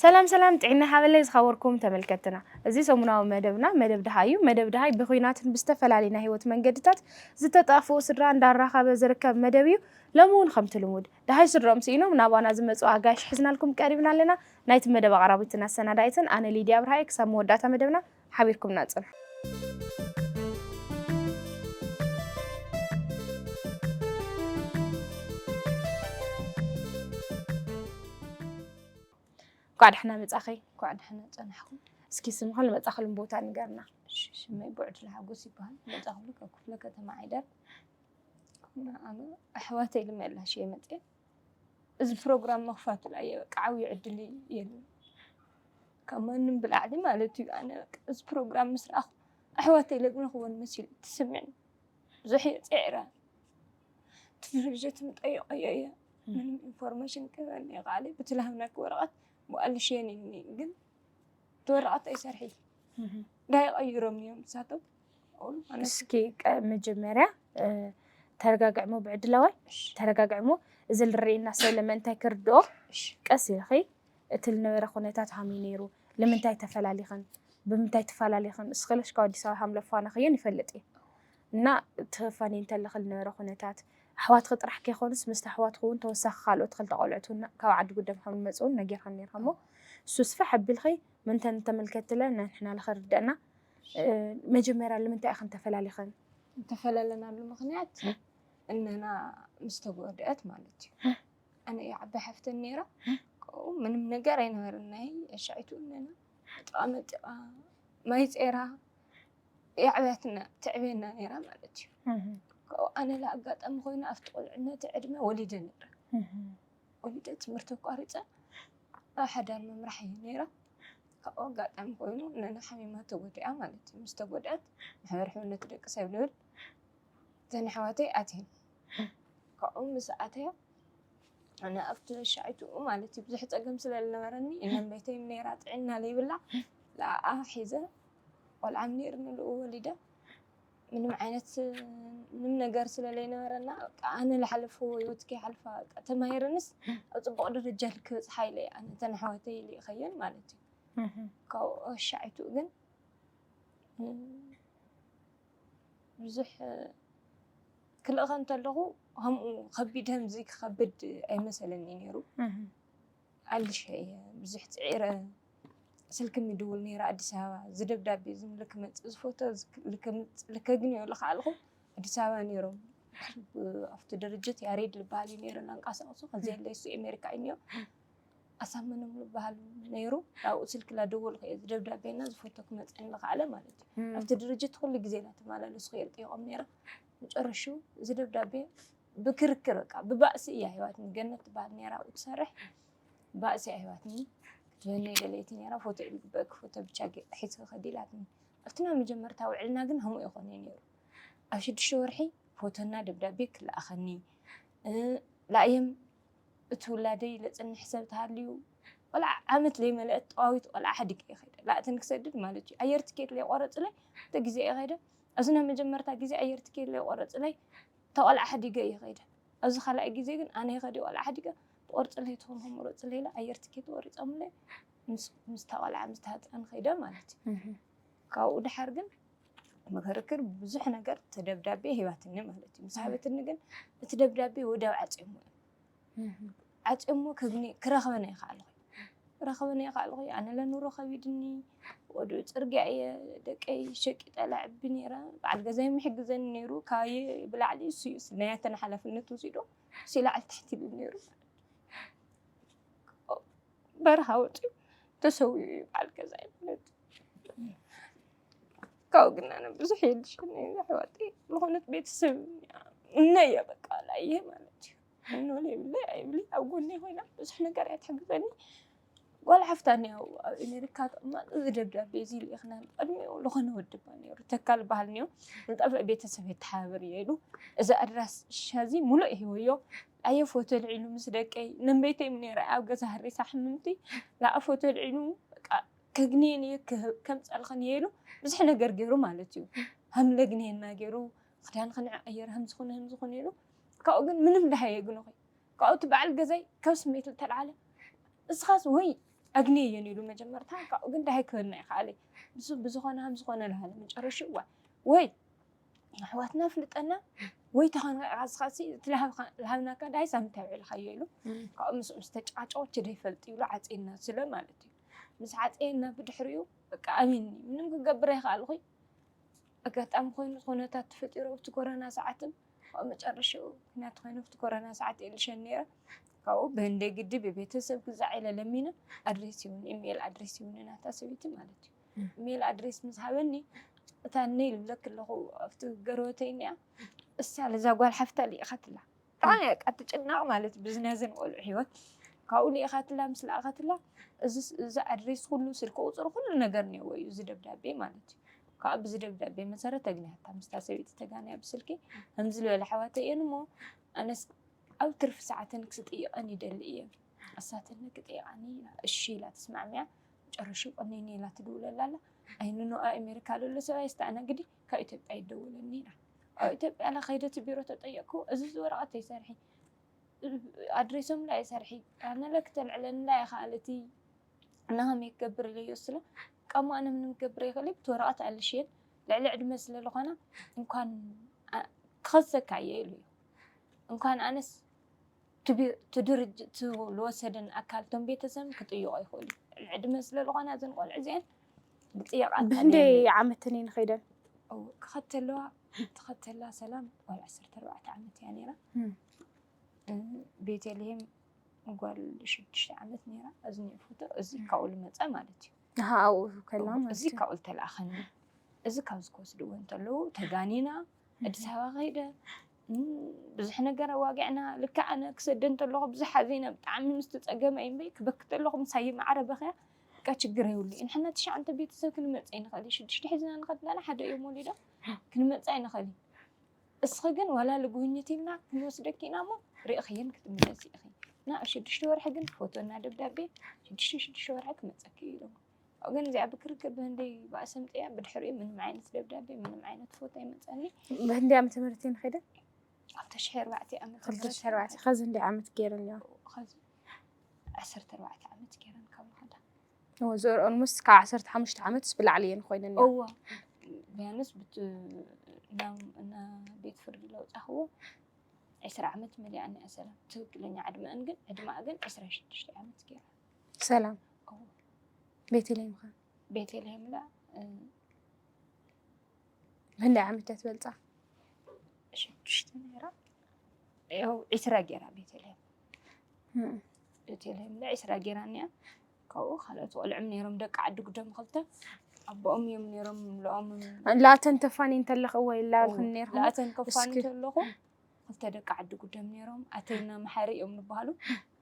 ሰላም ሰላም፣ ጥዕና ሃበለይ ዝኸበርኩም ተመልከትና። እዚ ሰሙናዊ መደብና መደብ ደሃይ እዩ። መደብ ደሃይ ብኹናትን ብዝተፈላለዩ ናይ ህይወት መንገድታት ዝተጣፍኡ ስድራ እንዳራኸበ ዝርከብ መደብ እዩ። ሎሚ እውን ከምቲ ልሙድ ደሃይ ስድሮም ስኢኖም ናባና ዝመፁ ኣጋይሽ ሒዝናልኩም ቀሪብና ኣለና። ናይቲ መደብ ኣቕራቢትን ኣሰናዳኢትን ኣነ ሊድያ ብርሃየ። ክሳብ መወዳእታ መደብና ሓቢርኩምና ፅንሑ። እንኳዕ ደሕና መጻኺ። እንኳዕ ደሕና ጸናሕኩም። እስኪ ስምኽን ዝመጻኽሉን ቦታ ንገርና። እሺ፣ ሽመይ ቡዕድላ ሓጎስ ይበሃል። መጻኽሉ ካብ ክፍለ ከተማ ዓይደር። ኣነ ኣሕዋተይ ልመላሽ እየ መጽየ። እዚ ፕሮግራም ምኽፋቱ ላይ በቃ ዓብዪ ዕድል የለን። ካብ ማንም ብላዕሊ ማለት እዩ። ኣነ በቃ እዚ ፕሮግራም ምስ ረኣኹ ኣሕዋተይ ለግነኽወን መሲሉ ትስምዕኒ። ብዙሕ እየ ጸዒረ። እቲ ድርጅት ምጠይቐዮ እየ። ምንም ኢንፎርሜሽን ክህበኒ ይኽኣል እዩ። ብቲ ልሃብናኪ ወረቐት ብኣልሽየን ኢኒ ግን እቲ ወረቐት ኣይሰርሒ። እንታይ ቀይሮም እዮም ንሳቶም? ኣሁን ኣነ እስኪ ቀ-፣ መጀመርያ፣ እ፣ ተረጋግዕሞ ብዕድላዋይ፣ እሺ። ተረጋግዕሞ እዚ ልርኢና ሰብ ለመንታይ ክርድኦ፣ እሺ። ቀስ ኢልኺ እቲ ልነበረ ኩነታት ሃመይ ነይሩ፣ ልምንታይ ተፈላሊኽን፣ ብምንታይ ትፈላሊኽን፣ እስኺ ለሽካው ኣዲስ ኣበባ ሃምለፋና ኸየን ይፈልጥ እየ። እና ትፋኒ እንተለኺ ልነበረ ኩነታት፣ ኣሕዋትኺ ጥራሕ ከይኮኑስ ምስቲ ኣሕዋትኺ እውን ተወሳኺ ካልኦት ክልተ ቆልዑት እውን ካብ ዓዲ ጉደም ከም ዝመፁ እውን ነጊርካን ነይርካ እሞ፣ እሱ ስፍሕ ኣቢልኺ ምንተን ተመልከትለ ንሕና ለኸርድአና። እ፣ መጀመርያ ልምንታይ ኢኽን ተፈላሊኽን? እንተፈላለናሉ ምኽንያት እነና ምስ ተጎድአት ማለት እዩ። ኣነ እየ ዓባይ ሓፍተን ነይራ። ከምኡ ምንም ነገር ኣይነበረናይ። ኣሻዒቱ እነና መጥቓ መጢቓ፣ ማይ ጼራ፣ የዕብያትና፣ ተዕብየና ነይራ ማለት እዩ። እህ። ካብኡ ኣነ ላ ኣጋጣሚ ኮይኑ ኣብቲ ቁልዕነት ዕድመ ወሊደ ነይረ። እህ። ወሊደ ትምህርቲ ኣቋሪፀ ኣብ ሓዳር ምምራሕ እየ ነይረ። ካብኡ ኣጋጣሚ ኮይኑ ነና ሓሚማ ተጎዲኣ ማለት እዩ። ምስ ተጎድአት ማሕበር ሕውነት ደቂ ሰብ ልብል እተን ኣሕዋተይ ኣትየን። ካብኡ ምስ ኣተያ ኣነ ኣብቲ ሻይትኡ ማለት እዩ ብዙሕ ፀገም ስለ ዝነበረኒ እነም ቤተይ ነይራ ጥዕና ለይብላ ለኣኣ ሒዘ ቆልዓ ነይርኒ ልኡ ወሊደ ምንም ዓይነት ምንም ነገር ስለ ለይነበረና በቃ ኣነ ዝሓለፍዎ ህይወት ከይሓልፋ በቃ ተማሂረንስ ኣብ ፅቡቕ ደረጃ ልክበፅሓ ኢለ እየ ኣነ እተን ኣሕዋተይ ልኢኸየን ማለት እዩ። እህ። ካብኡ ሻይትኡ ግን ብዙሕ ክልእኸ እንተለኹ ከምኡ ከቢድ ከምዚ ክኸብድ ኣይመሰለኒ ነይሩ። እህ። ኣልሸ እየ ብዙሕ ፅዒረ ስልክ ምድውል ነይረ ኣዲስ ኣበባ እዚ ደብዳቤ እዚ ምልክ መፅእ እዚ ፎቶ እዚ ልከግንዮ ዝኸኣልኹ ኣዲስ ኣበባ ነይሮም። ኣብቲ ድርጅት ያሬድ ዝበሃል እዩ ነይሩ እናንቀሳቐሱ ከዚ የለ እሱ ኣሜሪካ እዩ እኒኦ ኣሳመኖም ዝበሃል ነይሩ። ኣብኡ ስልክ ላደወልኩ እየ እዚ ደብዳቤና እዚ ፎቶ ክመፀኒ ዝኸኣለ ማለት እዩ። ኣብቲ ድርጅት ኩሉ ግዜ እናተመላለስኩ እየ ልጠይቖም ነይረ። መጨረሹ እዚ ደብዳቤ ብክርክር በቃ ብባእሲ እያ ሂባትኒ። ገነት ትበሃል ነይራ ኣብኡ ትሰርሕ ባእሲ እያ ሂባትኒ። ክትበኒ ደለይቲ ነይራ ፎቶ ኢሉ ግበእኪ ፎቶ ብቻ ሒዝኪ ከዲ ኢላትኒ። ኣብቲ ናይ መጀመርታ ውዕልና ግን ከምኡ ይኾነ ነይሩ። ኣብ ሽዱሽተ ወርሒ ፎቶና ደብዳቤ ክለኣኸኒ ላእየም እቲ ውላደይ ለፅንሕ ሰብ ተሃልዩ ቆልዓ ዓመት ለይመለአት ጠዋዊት ቆልዓ ሓዲገ እየ ከይደ ላእተን ክሰድድ ማለት እዩ ኣየር ትኬት ለይቆረፅለይ እቲ ግዜ እየ ከይደ ኣብዚ ናይ መጀመርታ ግዜ ኣየር ትኬት ለይቆረፅለይ እታ ቆልዓ ሓዲገ እየ ከይደ ኣብዚ ካልኣይ ግዜ ግን ኣነ ከዲ ቆልዓ ሓዲገ ትቆርፅለይ ትኾን ከምረፅለይ ኢለ ኣየር ትኬት ቆሪፆምለይ ምስታ ቆልዓ ምስታ ህፃን ከይደ ማለት እዩ ካብኡ ድሓር ግን መክርክር ብዙሕ ነገር ተደብዳቤ ሂባትኒ ማለት እዩ ምስ ሃበትኒ ግን እቲ ደብዳቤ ወዳብ ዓፅዮሞ እዮም ዓፅዮሞ ክረኽበን ኣይከኣልኹ ክረኽበን ኣይከኣልኹ ኣነ ለኑሮ ከቢድኒ ወዱ ፅርግያ እየ ደቀይ ሸቂጠ ለዕቢ ነይረ በዓል ገዛይ ምሕግዘኒ ነይሩ ካየ ብላዕሊ እሱ እዩ ናያተን ሓላፍነት ወሲዶ እሱ ላዕሊ ትሕቲ ኢሉ ነይሩ በረኻ ወፂኡ ተሰዊኡ እዩ በዓል ገዛይ ማለት እዩ ካብኡ ግን ኣነ ብዙሕ የድሽኒ ኣሕዋተይ ዝኾነት ቤተሰብ እነየ በቃ ላየ ማለት እዩ እኖ ለይብለይ ኣይብለይ ኣብ ጎነይ ኮይና ብዙሕ ነገር እያ ትሕግዘኒ ጓል ሓፍታ እኒኣ ኣብ ኣሜሪካ ተቕመጥ እዚ ደብዳቤ እዚ ልኢኽና ቅድሚኡ ዝኾነ ወድባ ነይሩ ተካል በሃል እኒኦ ንጠፍእ ቤተሰብ የተሓባበር እየ ኢሉ እዚ ኣድራሻ እዚ ሙሉእ ሂወዮ ኣየ ፎቶ ልዒሉ ምስ ደቀይ ነንበይተይ ነይረ ኣብ ገዛ ህሪሳ ሕምምቲ ላኣ ፎቶ ልዒሉ በቃ ከግንየን እየ ከምፀልኽን እየ ኢሉ ብዙሕ ነገር ገይሩ ማለት እዩ ሃም ለግንየና ገይሩ ክዳን ክንዕቀየር ሃም ዝኾነ ሃም ዝኾነ ኢሉ ካብኡ ግን ምንም ድሃ የግንኹ ካብኡ እቲ በዓል ገዛይ ካብ ስሜት ዝተልዓለ እስኻስ ወይ ኣግንየየን ኢሉ መጀመርታ። ካብኡ ግን ዳሃይ ክበልና ይኸኣለ። ብዝኾነ ከም ዝኾነ ልሃለ መጨረሽኡ ወይ ኣሕዋትና ኣፍልጠና ወይ ተኸንካ ኢኻ ንስኻሲ እቲ ልሃብናካ ዳሃይ ሳምንት ኣውዒልካዮ ኢሉ። ካብኡ ምስ ምስ ተጫጨወ እቲ ደይፈልጥ ይብሎ ዓፅየና ስለ ማለት እዩ። ምስ ዓፀየና ብድሕሪኡ በቃ ኣሚኒ ምንም ክገብር ኣይኸኣልኩይ። ኣጋጣሚ ኮይኑ ኩነታት ተፈጢሩ ኣብቲ ኮረና ሰዓትን ኣብ መጨረሽኡ ኩናት ኮይኑ ኣብቲ ኮረና ሰዓት የልሸን ነይረ። ካብኡ ብህንደይ ግዲ ብቤተሰብ ግዛዕ ኢለ ለሚነ ኣድሬስ ይውን ኢሜል ኣድሬስ ይውን ናታ ሰበይቲ ማለት እዩ። ኢሜል ኣድሬስ ምስ ሃበኒ እታ ነይ ልብለክ ኣለኹ ኣብቲ ገርወተይ እኒኣ እሳ ለዛ ጓል ሓፍታ ልኢኻትላ ብጣዕሚ እያ ትጭነቕ ማለት ብዝነዘን ቆልዑ ህይወት ካብኡ ልኢኻትላ ምስ ለኣኻትላ እዚ ኣድሬስ ኩሉ ስልኪ ቁፅሪ ኩሉ ነገር ነይዎ እዩ እዚ ደብዳቤ ማለት እዩ። ካብ ብዚ ደብዳቤ መሰረት ተግንያታ ምስታ ሰበይቲ ተጋንያ ብስልኪ ከምዚ ዝበለ ሓዋተይ እየን እሞ ኣነስ ኣብ ትርፊ ሰዓተን ክስጥይቐን ይደሊ እየ ኣሳተኒ ክጥይቓኒ ኢላ እሺ ኢላ ተስማዕሚያ ጨረሹ ቀኒኒ ኢላ ትድውለላ ኣላ ኣይንኖ ኣሜሪካ ለሎ ሰብ ኣይስተኣናግዲ ካብ ኢትዮጵያ ይደውለኒ ኢላ ኣብ ኢትዮጵያ ላ ከይደ እቲ ቢሮ ተጠየቅኩ እዚ ወረቐት ኣይሰርሒ ኣድሬሶም ላ ኣይሰርሒ ኣነለ ክተልዕለኒ ላ ይኸኣል እቲ እና ከመይ ክገብር ኢለዮ ስለ ቀሞ ኣነ ምንም ክገብር ይኽእል ብቲ ወረቐት ኣልሽየን ልዕሊ ዕድመ ስለ ዝኾና እንኳን ክኸሰካ እየ ኢሉ እዩ እንኳን ኣነስ እቲ ድርጅት ዝወሰደን ኣካል ቶም ቤተሰብ ክጥይቆ ይኽእሉ ልዕሊ ዕድመ ስለ ዝኾና እዘን ቆልዑ እዚአን ብጥየቃ ብህንደይ ዓመትን እየን ከይደን ክኸተለዋ ትኸተላ ሰላም ጓል ዓሰርተ ኣርባዕተ ዓመት እያ ነይራ ቤተልሄም ጓል ሽዱሽተ ዓመት ነይራ። እዚ ኒዕ ፎቶ እዚ ካብኡ ልመፀ ማለት እዩ። ኣሃ ኣብኡ ከላ ማለት እዚ እዩ። ካብኡ ልተለኣኸኒ እዚ ካብዚ ክወስድዎ እንተለዉ ተጋኒና ኣዲስ ኣበባ ከይደ እም፣ ብዙሕ ነገር ኣዋጊዕና ልክዕ ኣነ ክሰደ እንተለኹ ብዙሕ ሓዚነ ብጣዕሚ ምስቲ ፀገመ እዩ እምበይ ክበክ ከለኹ ምሳይ ማዕረ በኽያ በቃ ችግር የብሉ እዩ ንሕና ትሽዓንተ ቤተሰብ ክንመፀ ይንኽእል እዩ ሽዱሽተ ሒዝና ንኸድናና ሓደ እዮም ወሊዶም ክንመፀ ኣይንኽእል እዩ እስኺ ግን ዋላ ልጉብኝት ኢልና ክንወስደኪ ኢና እሞ ርኢኽየን ክትምለሲ ኢኺ። እና ኣብ ሽዱሽተ ወርሒ ግን ፎቶ እና ደብዳቤ ሽዱሽተ ሽዱሽተ ወርሒ ክመፀኪ እዩ ኢሎም። ካብኡ ግን እዚኣ ብክርክር ብህንደይ ብኣሰምጥያ ብድሕሪኡ ምንም ዓይነት ደብዳቤ ምንም ዓይነት ፎቶ ኣይመፀኒ። ብህንደይ ዓመተ ምህረት እየን ከይደን? ክልተ ሽሕ ኣርባዕተ ዓመተ ክልተ ሽሕ ኣርባዕተ ከዚ ህንደይ ዓመት ገይረን እያ? ከዚ ዓሰርተ ኣርባዕተ ዓመት ገይረን ካብ ንኸዳ። እወ፣ ዘር ኦልሞስት ካብ ዓሰርተ ሓሙሽተ ዓመት ብላዕሊ እየን ኮይነን እየን። እወ፣ ቢያንስ ብት ናብ እና ቤት ፍርዲ ለውፃኽዎ ዕስራ ዓመት መሊኣን እያ ሰላም። ትክክለኛ ዕድመአን ግን ዕድመኣ ግን ዕስራ ሽዱሽተ ዓመት ገይራ። ሰላም። እወ። ቤተልሔም ኸ? ቤተልሔም ላ እ፣ ክንደይ ዓመት እያ ትበልፃ? ሽዱሽተ ነይራ። ያው ዕስራ ገይራ ቤተልሔም። እም። ቤተልሔም ላ ዕስራ ገይራ እኒኣ። ካብኡ ካልኦት ቆልዑም ነይሮም ደቂ ዓዲ ጉደም ክልተ ኣቦኦም እዮም ነይሮም ልኦም ላተን ተፋኒ እንተለኽ እወ ይላልኽን ነይርኹም? ላተን ከፋኒ እስኪ እንተለኹ ክልተ ደቂ ዓዲ ጉደም ነይሮም ኣተይና መሓሪ እዮም ንበሃሉ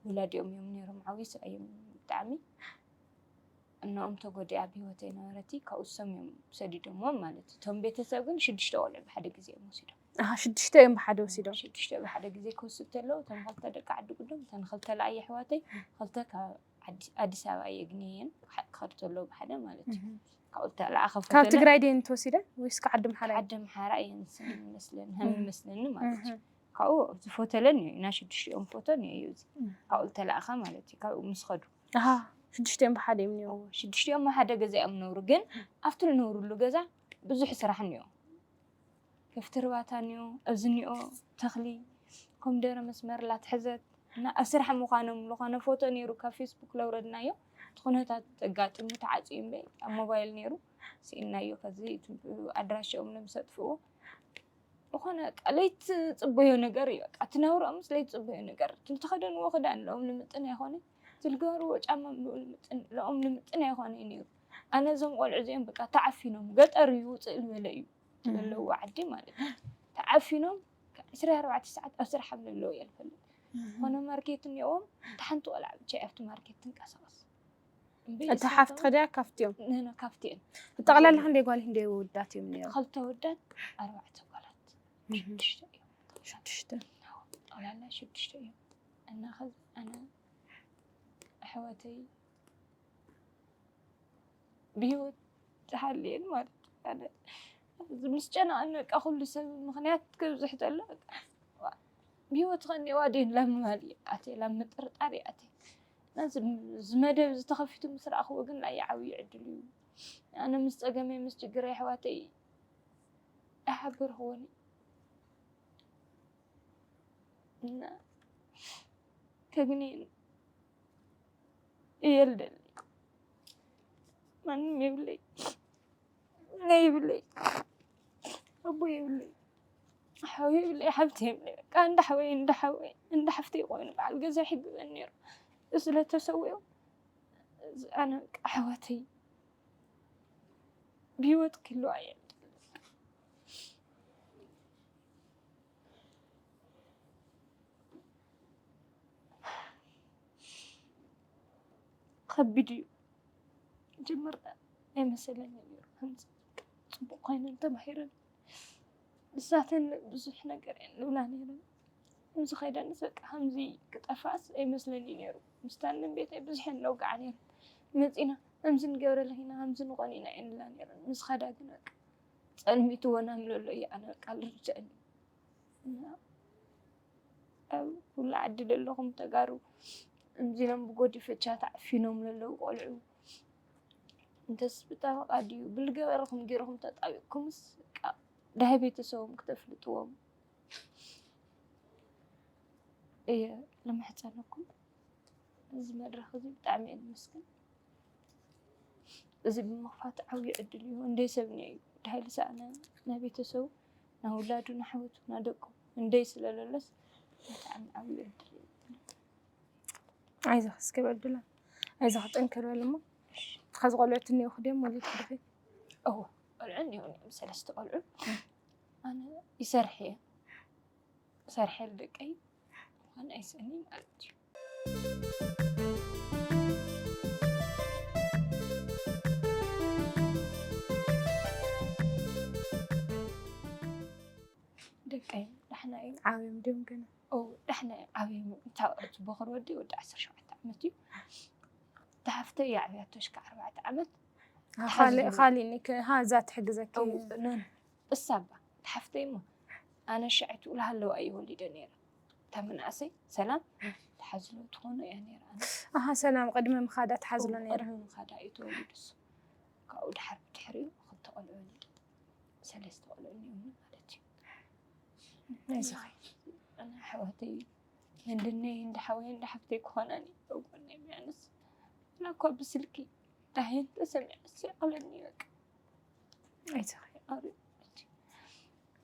ውላድ እዮም እዮም ነይሮም ዓብዩ ሰብኣዮም ብጣዕሚ እኖኦም ተጎዲኣ ብህይወት ኣይነበረቲ ካብኡ እሶም እዮም ሰዲዶምዎም ማለት እዩ እቶም ቤተሰብ ግን ሽዱሽተ ቆልዑ ብሓደ ግዜ እዮም ወሲዶም ኣሃ ሽዱሽተ እዮም ብሓደ ወሲዶም ሽዱሽተ ብሓደ ግዜ ክወስድ ተለዉ እቶም ክልተ ደቂ ዓዲ ጉዶም እተን ክልተ ለኣይ ኣሕዋተይ ክልተ ካብ ዓዲ- ኣዲስ ኣበባ እየ ግንየን ክሓ- ክኸዱ ተለዉ ብሓደ ማለት እዩ እህ። ካብኡ ተለኣኸ ካብ ፎቶለ ትግራይ ድየን ተወሲደን ወይስ ካብ ዓዲ ምሓራ ዓዲ ምሓራ እየን ስም መስለን ከም መስለኒ ማለት እዩ ካብኡ እቲ ፎቶለን እዩ ኢና ሽዱሽቲኦም ፎቶን እዩ እዚ ካብኡ ተለኣኸ ማለት እዩ ካብኡ ምስ ኸዱ ኣሃ ሽዱሽቲኦም ብሓደ እዮም ነይሩ ሽዱሽቲኦም ሓደ ገዛ እዮም ነብሩ ግን ኣብቲ ዝነብሩሉ ገዛ ብዙሕ ስራሕ እኒኦ ከፍቲ ርባታ እኒኦ ኣብዚ እኒኦ ተኽሊ ኮምደረ መስመር ላትሐዘት እና ኣብ ስራሕ ምዃኖም ዝኾነ ፎቶ ነይሩ ካብ ፌስቡክ ለውረድናዮ እቲ ኩነታት ኣጋጢሙ ተዓፅዩ እምበይ ኣብ ሞባይል ነይሩ ስኢናዮ ከዚ ኣድራሻኦም ለምሰጥፍዎ ዝኾነ በቃ ለይትፅበዮ ነገር እዩ በቃ እቲ ናብርኦምስ ለይትፅበዮ ነገር እቲ ዝተኸደንዎ ክዳን ለኦም ንምጥን ኣይኮነ እቲ ዝገበርዎ ጫማ ለኦም ንምጥን ኣይኮነ እዩ ነይሩ ኣነ እዞም ቆልዑ እዚኦም በቃ ተዓፊኖም ገጠር እዩ ውፅእ ዝበለ እዩ ዘለዎ ዓዲ ማለት እዩ ተዓፊኖም ዕስራ ኣርባዕተ ሰዓት ኣብ ስራሕ ኣብ ለለዉ እየ ዝፈልጥ ዝኾነ ማርኬት እኒኦዎም እታ ሓንቲ ቆልዓ ብቻ ኣብቲ ማርኬት ትንቀሳቀስ እታ ሓፍቲ ከዲያ ካፍቲ እዮም ንሕና ካፍቲ እየን ጠቕላላ ክንደይ ጓል ክንደይ ውዳት እዮም ነይሩ ክልተ ውዳት ኣርባዕተ ጓላት ሽዱሽተ እዮም ሽዱሽተ ጠቕላላ ሽዱሽተ እዮም እና ከዚ ኣነ ኣሕዋተይ ብህይወት ዝሃልየን ማለት ኣነ ምስ ጨነቐኒ በቃ ኩሉ ሰብ ምኽንያት ክብዝሕ ተሎ ብህይወት ከኒዋ ድን ላምማል ኣተ ላም ምጥርጣር ኣተ ነዚ፣ እዚ መደብ እዚ ተኸፊቱ ምስ ረኣኽዎ ግን ናይ ዓብዪ ዕድል እዩ። ኣነ ምስ ጸገመይ ምስ ችግረይ ኣሕዋተይ ኣይሓበርኽዎን እየ። እና ከግንየን እየ ልደሊ። ማንም የብለይ፣ ናይ የብለይ፣ ኣቦ የብለይ፣ ሓው የብለይ፣ ሓብቲ የብለይ። በቃ እንዳ ሓወይ እንዳ ሓወይ እንዳ ሓፍተይ ኮይኑ በዓል ገዛ ይሕግዘኒ ነይሩ። እሱ ስለተሰዊኡ እዚ ኣነ በቃ ኣሕዋተይ ብህይወት ክህልዋ እየ። ከቢድ እዩ። መጀመርታ ኣይመሰለኒ ነይሩ ከምዚ ጽቡቕ ኮይነን ተማሂረን ንሳተን ብዙሕ ነገር እየን ልብላ ነይረን። ከምዚ ከይደንስ በቃ ከምዚ ክጠፍኣስ ኣይመስለኒ ነይሩ። ምስታን ቤተይ ብዙሕ እየን ነውግዓ ነይረን። መጺና ከምዚ ንገብረለኺ ኢና ከምዚ ንኾን ኢና እየን ልብላ ነይረን። ምስ ኸዳ ግን በቃ ጸልሚትወን ኣምለሎ እዩ ኣነ በቃ ልርድአኒ። እና ኣብ ኩሉ ዓዲ ዘለኹም ተጋሩ እምዚኖም ብጎዲፈቻ ተዓፊኖም ለለዉ ቆልዑ እንተስ ብጠበቃ ድዩ ብልገበርኹም ገይርኹም ተጣቢቅኩምስ በቃ ዳሃይ ቤተሰቦም ክተፍልጥዎም እየ ልምሕፀነኩም። እዚ መድረኽ እዚ ብጣዕሚ እየ ዝመስግን። እዚ ብምኽፋት ዓብዪ ዕድል እዩ። እንደይ ሰብ እኒኦ እዩ ዳሃይ ዝሰኣነ ናይ ቤተሰቡ ናይ ውላዱ ናይ ኣሕዋቱ ናይ ደቁ እንደይ ስለለለስ ብጣዕሚ ዓብዪ ዕድል እዩ። ኣይዞኺ እስከ በድላ ኣይዞኺ ጠንክር በል እሞ። ኸዚ ቆልዑት እኒኦኹ ድዮም ወሊድኪ ዲኺ? እዎ ቆልዑ እኒኦኒ እዮም ሰለስተ ቆልዑ። ኣነ ይሰርሕ እየ ሰርሐ ልደቀይ ምዃን ኣይስእንን ማለት እዩ። ደቀይ ዳሕና እዩ ዓብዮም ድዮም ገና? ዳሕና እዩ ዓብዮም። እቲ በኹር ወዲ ወዲ ዓሰርተ ሸውዓተ ዓመት እዩ። ተሓፍተ እያ ዓብያቶ ሽካ ኣርባዕተ ዓመት። ካሊእኒ ሃዛ ትሕግዘኪ እሳ እባ ተሓፍተይ እሞ ኣነ ሻዒ ትብሉ ሃለዋ እየ ወሊደ ነይረ። እታ መናእሰይ ሰላም ተሓዝሎ ትኾኖ እያ ነይራ። ኣሃ ሰላም ቅድሚ ምኻዳ ትሓዝሎ ነይራ። ቅድሚ ምኻዳ እዩ ተወሊዱ እሱ። ካብኡ ድሓር ብድሕሪኡ ክልተ ቆልዑ ወሊዱ ሰለስተ ቆልዑ እኒኦኒ ማለት እዩ። ኣይዞኺ ኣነ ኣሕዋተይ እንድነይ እንዳ ሓወይ እንዳ ሓፍተይ ክኾናኒ ኣብ ጎነይ ምያንስ ናኳ ብስልኪ ዳህየን ተሰሚዐ ስዕለኒ በቃ ኣይዞኺ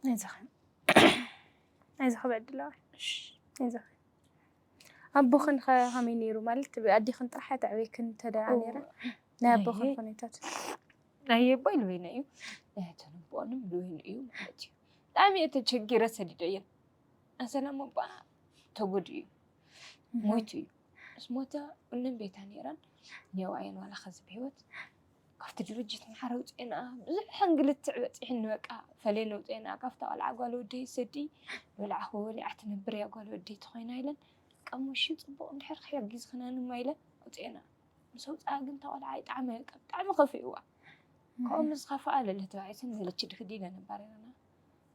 ኣይዞኺ ኣይዞኺ በድላዋ ኣይዞኺ ኣቦኽን ከ ከመይ ነይሩ ማለት ኣዴኽን ጥራሕ ተዕቤክን ተደኣ ነይረ ናይ ኣቦኽን ኩነታት ናይ ኣቦይ ልበይነ እዩ ናይ ተንቦንም ልበይነ እዩ ማለት እዩ። ብጣዕሚ እየ ተቸጊረ ሰዲደየን ኣሰላም ኣቦኣ ተጎዲኡ እዩ ሞይቱ እዩ። ምስ ሞተ እነን ቤታ ነይረን ኔዋ እየን ዋላ ኸዚ ብህይወት ካብቲ ድርጅት ማሓረ ውፅኤና ብዙሕ ሕንግልትዕ በፂሕኒ በቃ ፈለየን ውፅኤና ካብታ ቆልዓ ጓል ወደይ ሰዲ በልዓኹ በሊዓ ትነብር እያ ጓል ወደይ ተኾይና ኢለን ቀሞሺ ፅቡቕ እንድሕር ክሕጊዝኽናን እማ ኢለን ውፅኤና ምስ ኣውፅኣ ግን እታ ቆልዓ ኣይጠዓመ በቃ ብጣዕሚ ከፊእዋ ካብኡ ምስ ኸፍኣ ለለ ተባዒሰን ዘለች ድክዲ ኢለ ነባረረና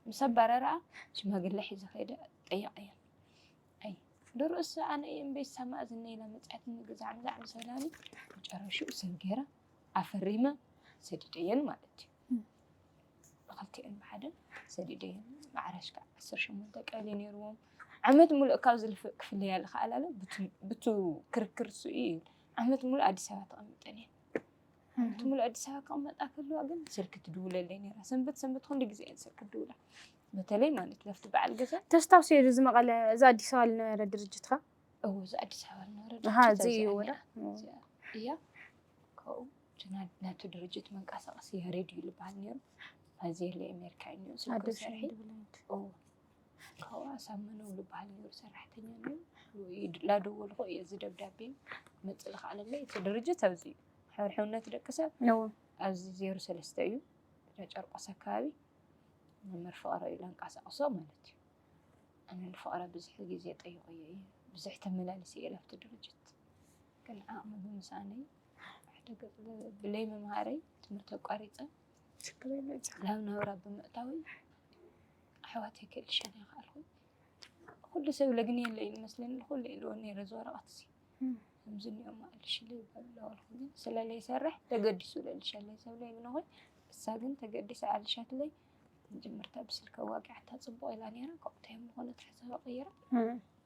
ምስ ኣባረራ ሽማግለ ሒዘ ከይደ ጠይቐየን ኣይ ዶርኡስ ኣነ እየ እምበይ ሳማ እዝነ ኢላ መፅኣትኒ ግዛዕ ምዛዕ ምስ በላኒ መጨረሽኡ ሰብ ገይረ ኣፈሪመ ሰዲደየን ማለት እዩ። ብክልቲአን ብሓደ ሰዲደየን ማዕረሽ ከዓ ዓሰርተ ሸሞንተ ቀሊ ነይርዎም ዓመት ሙሉእ ካብ ዝልፍእ ክፍለያ ዝኸኣላለ ብቱ ክርክር እሱ እዩ። ዓመት ሙሉእ ኣዲስ ኣበባ ተቐሚጠን እየን። ዓመት ሙሉእ ኣዲስ ኣበባ ክቕመጣ ከለዋ ግን ስልኪ ትድውለለይ ነይራ። ሰንበት ሰንበት ኩሉ ግዜ እየን ስልኪ ትድውላ። በተለይ ማለት ለፍቲ በዓል ገዛ ተስታውስዮ ዶ እዚ መቐለ እዚ ኣዲስ ኣበባ ዝነበረ ድርጅትካ? እዎ እዚ ኣዲስ ኣበባ ዝነበረ ድርጅት እዚ እዩ ወዳ እያ። ካብኡ ናቱ ድርጅት መንቀሳቀሲ ያሬድ እዩ ዝበሃል ነይሩ። ኣዚ የለ ኣሜሪካ እዩ ነይሩ ስልኪ ሰርሒ። ካብኡ ኣሳመነው ዝበሃል ነይሩ ሰራሕተኛ ነይሩ። ላደወልኩ እየ እዚ ደብዳቤ ክመፅእ ዝኸኣለለይ እቲ ድርጅት ኣብዚ እዩ። ሕርሕውነት ደቂ ሰብ ኣብዚ ዜሮ ሰለስተ እዩ። ጨርቆስ ኣካባቢ መምህር ፍቕረ እዩ ለንቀሳቕሶ ማለት እዩ። ኣነ ንፍቕረ ብዙሕ ግዜ ጠይቐዮ እየ። ብዙሕ ተመላሊሰ እየ ላብቲ ድርጅት። ግን ዓቕሚ ብምስኣነይ ሓደ ገፅ ብለይ ምምሃረይ ትምህርቲ ኣቋሪፀ ናብ ናብራ ብምእታወይ ኣሕዋተይ ክእልሸን ኣይከኣልኩን። ኩሉ ሰብ ለግንየለይ ይመስለኒ ኩሉ ኢልዎ ነይረ እዚ ወረቐት እዚ። ከምዚ እኒኦም ኣልሽለይ ይበሉ ኣለኹ፣ ግን ስለ ለይሰርሕ ተገዲሱ ለልሸለይ ሰብ ለይብለኹ። እሳ ግን ተገዲሳ ኣልሻትለይ። መጀመርታ ብስልኪ ኣዋቂዓታ ጽቡቕ ኢላ ነይራ፣ ካብኡ እንታይ ምኾነ ተሓሳባ ቀይራ።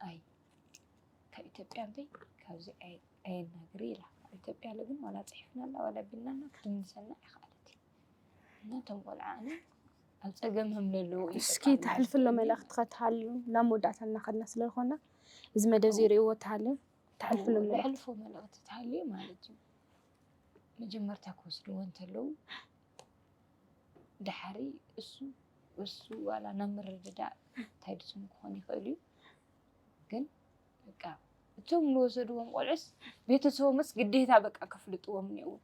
ኣይ ካብ ኢትዮጵያ እምበይ ካብዚ ኣይ- ኣየናግሪ ኢላ። ካብ ኢትዮጵያ ኣለ ግን ዋላ ጽሒፍናላ ዋላ ቢልናና ክትምልሰልና ኣይኸኣለት። እና እቶም ቆልዓ ኣነ ኣብ ጸገም ከም ለለዉ እዩ እስኪ በቃ ተሕልፍሎ ማለት መልእኽቲ ከተሃልዩ ናብ መወዳእታ እናኸድና ስለ ዝኾና እዚ መደብ እዚ ርእይዎ ተሃልዩ ተሕልፍሎ መልእኽቲ። ተሕልፎ መልእኽቲ ተሃልዩ ማለት እዩ። መጀመርታ ክወስድዎ እንተለዉ ድሓሪ እሱ እሱ ዋላ ናብ ምርድዳእ እንታይ ድስም ክኾን ይኽእል እዩ። ግን በቃ እቶም ንወሰድዎም ቆልዑስ ቤተሰቦምስ ግዴታ በቃ ከፍልጥዎም እኒአዎም።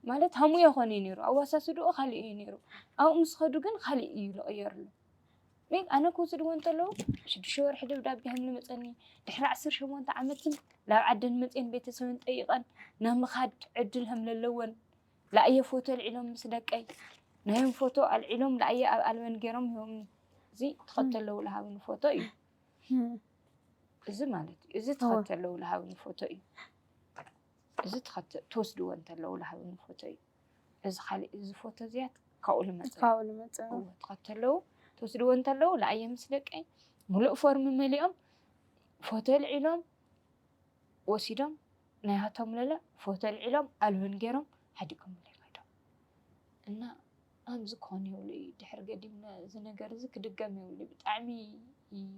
ማለት ሃሙ የኾነ ነይሩ፣ ኣዋሳስድኡ ካሊእ እዩ ነይሩ። ኣብኡ ምስ ኸዱ ግን ካሊእ እዩ ዝቕየርሉ። ወይ ኣነ ክወስድዎ እንተለዉ ሽዱሽተ ወርሒ ደብዳቤ ሃምኒ መፀኒ። ድሕሪ ዓሰርተ ሸሞንተ ዓመትን ላብ ዓደን መፅየን ቤተሰበን ጠይቐን ናይ ምኻድ ዕድል ከም ለለወን ላእየ ፎቶ ኣልዒሎም ምስ ደቀይ ናዮም ፎቶ ኣልዒሎም ላእየ ኣብ ኣልበን ገይሮም ሂቦምኒ። እዚ ትኸተለዉ ልሃብኒ ፎቶ እዩ። እዚ ማለት እዩ። እዚ ትኸተለዉ ልሃብኒ ፎቶ እዩ። እዚ ትኸተ- ትወስድዎ እንተለዉ ልሃብኒ ፎቶ እዩ። እዚ ካልእ እዚ ፎቶ እዚያት ካብኡ ልመፀ እዩ። ካብኡ ልመፀ። እዎ፣ ትኸተለዉ ትወስድዎ እንተለዉ ላእየ ምስ ደቀይ ሙሉእ ፎርም መሊኦም ፎቶ ኣልዒሎም ወሲዶም ናይ ሃቶም ለለ ፎቶ ኣልዒሎም ኣልበን ገይሮም ሓዲጎምለይ ከይዶም። እና ኣምዚ ክኾን የብሉ እዩ። ድሕር ገዲምና እዚ ነገር እዚ ክድገም የብሉ እዩ። ብጣዕሚ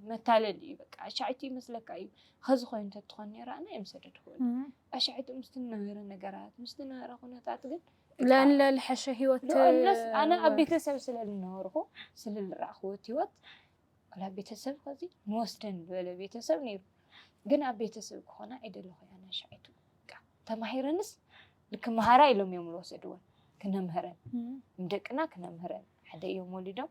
መታለል እዩ። በቃ ኣሻዒቱ ይመስለካ እዩ። ኸዚ ኮይኑ እንተትኾን ነይራ ኣነ ኣይምሰደድክዎን። ኣሻዒቱ ምስ ትነበረ ነገራት ምስ ትነበረ ኩነታት ግን በቃ ለንለ ልሐሸ ህይወት ለእለስ ኣነ ኣብ ቤተሰብ ስለ ልነበርኩ ስለ ልረኣኽዎት ህይወት ወላ ቤተሰብ ከዚ ንወስደን ዝበለ ቤተሰብ ነይሩ። ግን ኣብ ቤተሰብ ክኾና ኣይደለኹ እያ ናሻዒቱ። በቃ ተማሂረንስ ልክመሃራ ኢሎም እዮም ዝወሰድወን ክነምህረን። ንደቅና ክነምህረን ሓደ እዮም ወሊዶም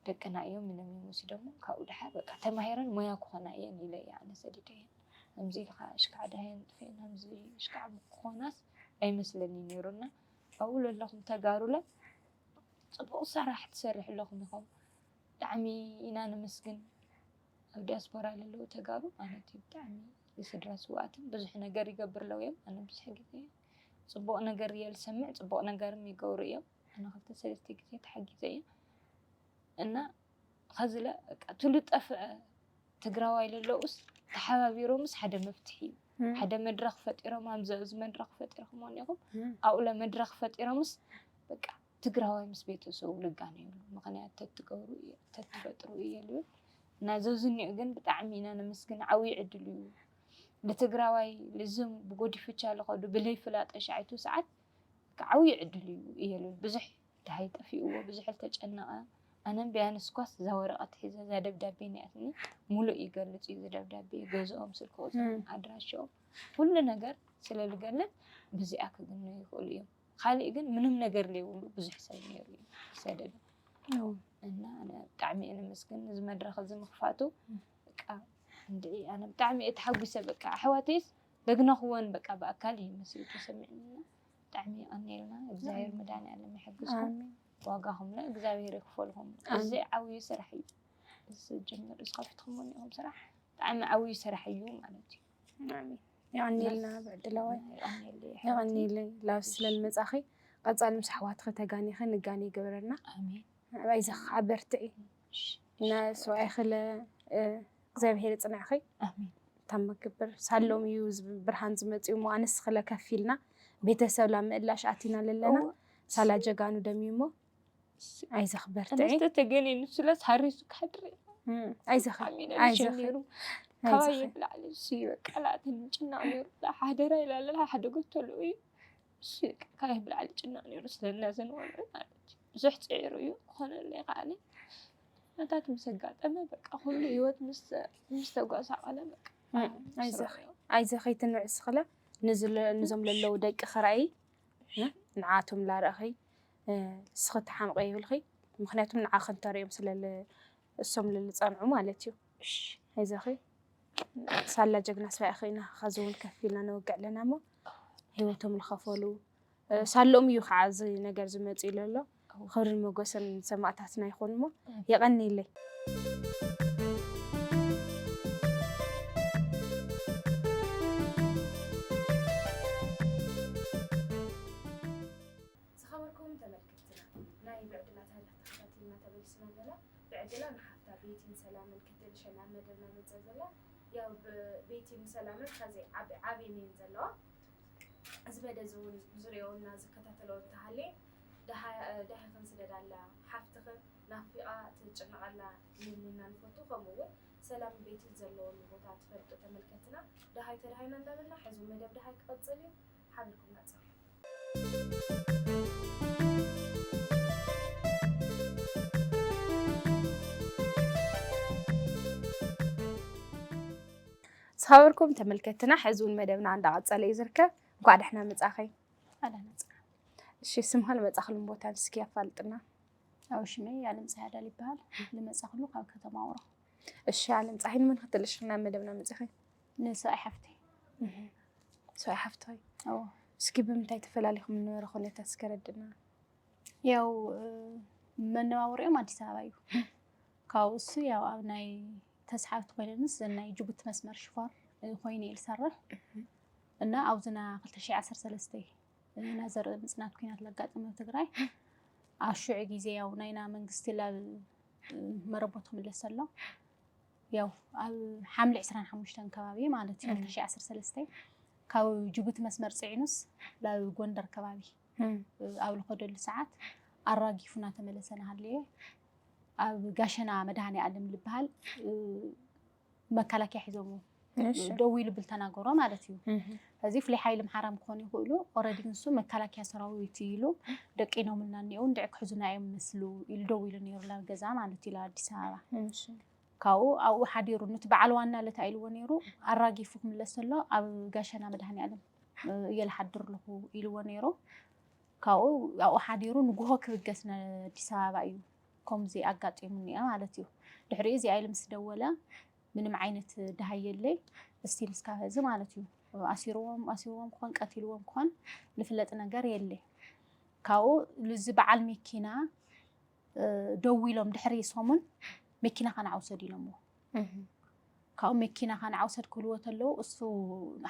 ደቅና እዮም ኢሎም እዮም ወሲዶሞ። ካብኡ ደሓር በቃ ተማሂረን ሞያ ክኾና እየን ኢለ እየ ኣነ ሰዲደ እየን። ከምዚ ኢልካ እሽካዕ ዳህየን ጥፍኤን ከምዚ እሽካዕ ክኾናስ ኣይመስለኒ ነይሩና። ኣብኡ ለለኹም ተጋሩለ ፅቡቕ ስራሕ ትሰርሕ ኣለኹም ኢኹም። ብጣዕሚ ኢና ነመስግን። ኣብ ዲያስፖራ ለለዉ ተጋሩ ማለት እዩ ብጣዕሚ ንስድራ ስውኣትን ብዙሕ ነገር ይገብር ኣለዉ እዮም። ኣነ ብዙሕ ግዜ ፅቡቕ ነገር እየ ዝሰምዕ፣ ፅቡቕ ነገርም ይገብሩ እዮም። ኣነ ክልተ ሰለስተ ግዜ ተሓጊዘ እየ እና ኸዚ ለ በቃ ትሉ ጠፍዐ ትግራዋይ ለለውስ ተሓባቢሮምስ ሓደ መፍትሒ እዩ። ሓደ መድረኽ ፈጢሮም ኣምዘ እዚ መድረኽ ፈጢርኩም ሆን ኢኹም ኣብኡ ለ መድረኽ ፈጢሮምስ በቃ ትግራዋይ ምስ ቤተሰቡ ልጋነየሉ ምኽንያት ተትገብሩ እየ ተትፈጥሩ እየ ልብል እና ዘዝኒኡ ግን ብጣዕሚ ኢና ነመስግን። ዓብዪ ዕድል እዩ ንትግራዋይ ልዝም ብጎዲፍቻ ለኸዱ ብለይፍላጠ ሻዒቱ ሰዓት ዓብዪ ዕድል እዩ እየ ልብል። ብዙሕ ደሃይ ጠፊእዎ ብዙሕ ልተጨነቐ ኣነም ቢያንስኳስ እዛ ወረቐት ሒዘ እዛ ደብዳቤ ናያትኒ ሙሉእ ይገልፅ እዩ። እዚ ደብዳቤ ገዝኦም ስልኪ ቁፅሮም ኣድራሽኦም ኩሉ ነገር ስለ ልገልፅ ብዚኣ ክግነዩ ይኽእሉ እዮም። ካሊእ ግን ምንም ነገር ለይብሉ ብዙሕ ሰብ ነይሩ እዩ ዝሰደደ እና ኣነ ብጣዕሚ እየ ነመስግን እዚ መድረኽ እዚ ምኽፋቱ። በቃ እንድዒ ኣነ ብጣዕሚ እየ ተሓጒሰ። በቃ ኣሕዋተይስ ደግነኽወን በቃ ብኣካል እዩ መሲሉ ተሰሚዕኒ እና ብጣዕሚ የቐንየልና። እግዚኣብሔር መድኃኒዓለም ይሐግዝኩም። ዋጋኹም ለ እግዚኣብሔር ይክፈልኩም። እዚ ዓብዪ ስራሕ እዩ። እዚ ጀምር እዚ ከፊትኩም እኒኹም ስራሕ ብጣዕሚ ዓብዪ ስራሕ እዩ ማለት እዩ። ኣሜን። የቐንየልና ብዕድላዋይ። የቐንየለይ ኣሕዋተይ። የቐንየለይ ላብ ስለ ልመጻኺ። ቀጻሊ ምስ ኣሕዋትኺ ተጋኒኺ ንጋኒ ይግበረልና። ኣሜን። ኣይዞኺ ከዓ በርትዒ። እሺ። እና ሰብኣይኺ ለ እግዚኣብሔር ይጽንዕኺ። ኣሜን። ታማ ክብር ሳሎም እዩ ዝብ- ብርሃን ዝመጽእ እሞ ኣነስ ኽለ ከፍ ኢልና ቤተሰብ ላብ ምእላሽ ኣቲና ለለና እወ። ሳላ ጀጋኑ ደም እዩ እሞ ኣይዞኺ በርትዒ። ኣነስ ተተገንየ ንሱ ለስ ሃሪሱ ክሓድር እየ። እም፣ ኣይዞኺ ብጣዕሚ እዩ ኣይዞኺ ነብሸ ነይሩ። ካባይ ኣይዞኺ። ብላዕሊ እሱ እዩ በቃ ላእተኒ ጭናቕ ነይሩ። ሓደራ ኢላ ለላ ሓደ ጎተሉ እዩ። እሱ እዩ በቃ ካባይ ብላዕሊ ጭናቕ ነይሩ ስለና ዘንወልዑ ማለት እዩ። ብዙሕ ፅዒሩ እዩ ክኾነለይ ከዓኒ ነታት ምስ ኣጋጠመ በቃ ኩሉ ህይወት ምስ ምስ ተጓሳቐለ በቃ እም፣ ኣይዞኺ። ስራሑ። ኣይዞኺ ትንዕ ስኽለ ንዝለ- ንዞም ለለዉ ደቂ ኽራይ ንዓቶም ላረእኺ ስኽቲ ሓምቐ ይብልኺ። ምኽንያቱም ንዓኺ እንተሪኦም ስለ እሶም ልልፀንዑ ማለት እዩ። ኣይዞኺ ሳላ ጀግና ስራይ ኺና ኸዚ እውን ከፍ ኢልና ነወግዕ ኣለና እሞ ህይወቶም ልኸፈሉ ሳሎም እዩ ከዓ እዚ ነገር ዝመፅእ ኢሉ ኣሎ። ክብርን መጎሰን ሰማእታትና ይኹን እሞ የቐንይለይ። ብዕድላ ታሪኽ ተኸታቲልና ተመሊስና ኣለና። ብዕድላ ንሓፍታ ቤቲን ሰላምን ክትልሸና መደብና መጸ ዘላ። ያው ብ-፣ ቤቲን ሰላምን ኸዚ ዓብ-፣ ዓብየን እየን ዘለዋ። እዚ መደብ እዚ እውን ዝሪኦና ዝከታተሎ እንተሃልየ፣ ደሃ-፣ ደሃይኽን ስደዳላ፣ ሓፍትኽን ናፊቓ ትጭነቐላ ንብልና ንፈቱ። ከምኡ እውን ሰላም ቤትን ዘለወሉ ቦታ ትፈልጡ ተመልከትና፣ ደሃይ ተደሃይና እንዳበልና፣ ሕዚ እውን መደብ ደሃይ ክቐጽል እዩ። ሓቢርኩም ናጽሩ። ዝኸበርኩም ተመልከትና፣ ሕዚ እውን መደብና እንዳቐጸለ እዩ ዝርከብ። እንኳዕ ደሕና መጻኺ። ኣዳ ነጻ። እሺ፣ ስምኻን መጻኽሉን ቦታን እስኪ ኣፋልጥና። ኣው ሽመይ ኣለም ፀሃይ ኣዳል ይበሃል። ልመጻኽሉ ካብ ከተማ ውሮ። እሺ፣ ኣለም ፀሃይ፣ ንመን ክትልእሽኽና ኣብ መደብና መጺኺ? ንሰብኣይ ሓፍተይ። እህ፣ ሰብኣይ ሓፍተይ። ኣዎ። እስኪ ብምንታይ ተፈላሊኹም ዝነበረ ኩነታት እስከ ረድእና። ያው፣ እ፣ መነባበሪኦም ኣዲስ ኣበባ እዩ። ካብኡ እሱ ያው ኣብ ናይ ተስሓብቲ ኮይነ ምስ ዘን ናይ ጅቡቲ መስመር ሽፎር፣ እ፣ ኮይነ እየ ዝሰርሕ። እህ። እና ኣብዝና ክልተ ሽሕ ዓሰርተ ሰለስተ፣ እ፣ ናይ ዘርኢ ምጽናት ኲናት ለጋጠመ ኣብ ትግራይ። ኣብ ሽዑ ግዜ ያው ናይና መንግስቲ ላብ፣ እ፣ መረቦ ትምለስ ኣሎ። ያው ኣብ ሓምለ ዕስራን ሓሙሽተን ከባቢ ማለት እዩ፣ እም። ክልተ ሽሕ ዓሰርተ ሰለስተ ካብ ጅቡቲ መስመር ጽዒኑስ ላብ ጎንደር ከባቢ፣ እም። እ፣ ኣብ ልኸደሉ ሰዓት ኣራጊፉና ተመለሰ ናሃለየ። ኣብ ጋሸና መድሃኔ ኣለም ልበሃል፣ እ፣ መከላከያ ሒዞምዎ እሺ። ደው ኢሉ ብል ተናገሮ ማለት እዩ። እህ። እዚ ፍሉይ ሓይሊ ምሓራም ክኾኑ ይኽእሉ። ኦረዲ ንሱ መከላከያ ሰራዊት ኢሉ ደቂኖምልና እኒአው እንድዒ ክሕዙና እዮም መስሉ ኢሉ ደው ኢሉ ነይሩ ናብ ገዛ ማለት እዩ፣ ኣብ ኣዲስ ኣበባ። እሺ። ካብኡ ኣብኡ ሓዲሩ፣ ኑቲ በዓል ዋና ለታ ኢልዎ ነይሩ፣ ኣራጊፉ ክምለስ ዘሎ ኣብ ጋሸና መድሃኔ ኣለም፣ እ፣ እየ ልሓድር ኣለኹ ኢልዎ ነይሩ። ካብኡ ኣብኡ ሓዲሩ ንጉሆ ክብገስ ን ኣዲስ ኣበባ እዩ ከምዚ ኣጋጢሙ እኒአ ማለት እዩ። ድሕሪኡ እዚኣ ኢሉ ምስ ደወለ ምንም ዓይነት ደሃይ የለይ። እስቲል እስካብ ሐዚ ማለት እዩ። ኣሲርዎም፣ ኣሲርዎም ክኾን ቀቲልዎም ክኾን ልፍለጥ ነገር የለይ። ካብኡ ልዚ በዓል መኪና፣ እ፣ ደዊሎም ድሕሪ ሰሙን መኪና ከነዓውሰድ ኢሎምዎ። እህ። ካብኡ መኪና ከነዓውሰድ ክብልዎ ተለዉ እሱ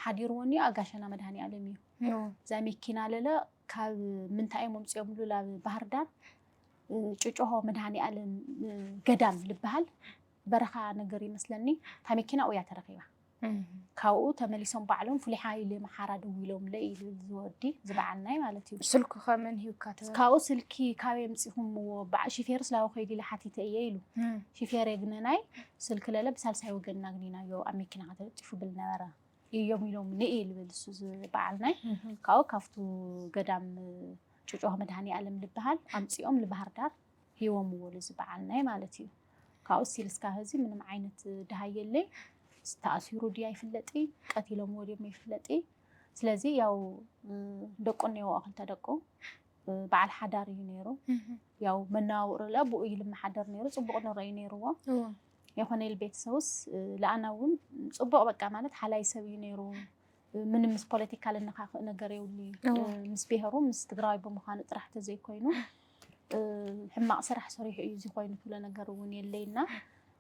ሓዲርዎ እኒኦ ኣጋሸና መድሃኔ ኣለም እዩ። እዎ። እዛ መኪና ለለ ካብ ምንታይ እዮም ኣምፂኦምሉ ላብ ባህር ዳር፣ እ፣ ጭጮሆ መድሃኔ ኣለም፣ እ፣ ገዳም ልበሃል በረኻ ነገር ይመስለኒ። እታ መኪና ኣብኡ እያ ተረኺባ። እም። ካብኡ ተመሊሶም ባዕሎም ፍሉይ ሓይሊ ምሓራ ደዊሎምለ ኢሉ ዝወዲ ዝበዓልናይ ማለት እዩ። ስልኩ ከ መን ሂብካ ትብል? ካብኡ ስልኪ ካበይ ኣምጺኹምዎ? በዓ-፣ ሺፌርስ ላበይ ከይዱ ኢለ ሓቲተ እየ ኢሉ። እም። ሺፌር የግነናይ ስልኪ ለለ ብሳልሳይ ወገን እናግኒናዮ ኣብ መኪና ከተለጢፉ ብል ነበረ እዮም ኢሎም ንኢ ልብል እሱ ዝበዓልናይ። እም። ካብኡ ካብቱ ገዳም ጭጮህ መድሃኔ ኣለም ልበሃል ኣምጺኦም ልባህር ዳር ሂቦምዎ ልዚ በዓልናይ ማለት እዩ። ካብኡ ሲል እስካብ ሀዚ ምንም ዓይነት ድሃይ የለይ። ተኣሲሩ ድዩ ኣይፍለጥ፣ ቀቲሎምዎ ድዮም ኣይፍለጥ። ስለዚ ያው፣ እ፣ ደቁ እኒአዎ ክልተ ደቁ፣ እ፣ በዓል ሓዳር እዩ ነይሩ። እህ። ያው መነባብሮ ለ ብኡ እዩ ልመሓደር ነይሩ፣ ጽቡቕ ንረ እዩ ነይርዎ። እዎ። የኾነ ኢል ቤተሰቡስ፣ እ፣ ለኣና እውን ጽቡቕ በቃ ማለት ሓላይ ሰብ እዩ ነይሩ። ምንም ምስ ፖለቲካ ልነኻኽእ ነገር የብሉ እዩ። እዎ። እ፣ ምስ ብሄሩ ምስ ትግራዋይ ብምዃኑ ጥራሕ ተዘይኮይኑ፣ እ፣ ሕማቕ ስራሕ ሰሪሑ እዩ እዚ ኮይኑ ትብሎ ነገር እውን የለይና።